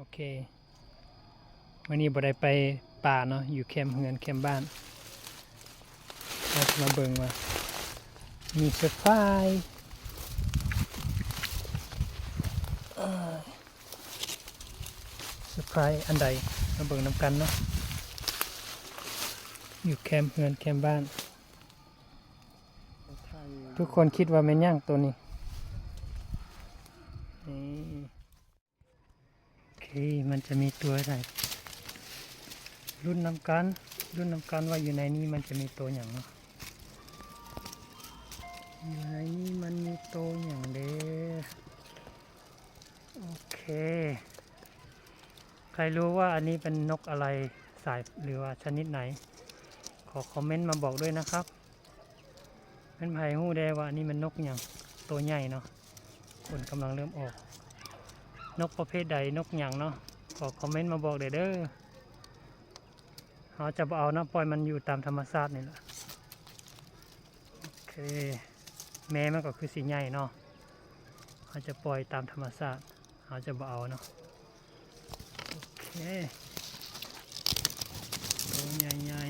ໂອເຄ ມື້ນີ້ບໍ່ໄດ້ໄປປ່າເນາະ ຢູ່ແຄມເຮືອນແຄມບ້ານ. ເຮົາຈະມາເບິ່ງວ່າມີເຊີໄພຣສ ເອີ ເຊີໄພຣສອັນໃດ ມາເບິ່ງນຳກັນເນາະ ຢູ່ແຄມເຮືອນແຄມບ້ານ. ທຸກຄົນຄິດວ່າແມ່ນຫຍັງໂຕນີ້? ນີ້ ໂອເຄ ມັນຈະມີຕົວໃດ? ລຸ້ນນຳກັນ ລຸ້ນນຳກັນວ່າຢູ່ໃນນີ້ມັນຈະມີໂຕຫຍັງເນາະ? ຢູ່ໃນນີ້ມັນມີໂຕຫຍັງເດ? ໂອເຄ ໃຄຮູ້ວ່າອັນນີ້ເປັນນົກອະໄລ ສາຍ ຫຼືວ່າຊະນິດໃດ? ຂໍຄອມເມັນມາບອກດ້ວຍນະຄັບ. ແມ່ນໃຜຮູ້ແດ່ວ່າອັນນີ້ແມ່ນນົກຫຍັງ? ໂຕໃຫຍ່ເນາະ ຂົນກຳລັງເລີ່ມອອກ. ນົກປະເພດໃດ ນົກຫຍັງເນາະ? ຂໍຄອມເມັນມາບອກແດ່ເດີ. ເຮົາຈະບໍ່ເອົາເນາະ ປ່ອຍມັນຢູ່ຕາມທຳມະຊາດນີ້ແຫຼະ. ໂອເຄ ແມ່ມັນກໍຄືຊິໃຫຍ່ເນາະ ເຮົາຈະປ່ອຍຕາມທຳມະຊາດ ເຮົາຈະບໍ່ເອົາເນາະ. ໂອເຄ ໂຕໃຫຍ່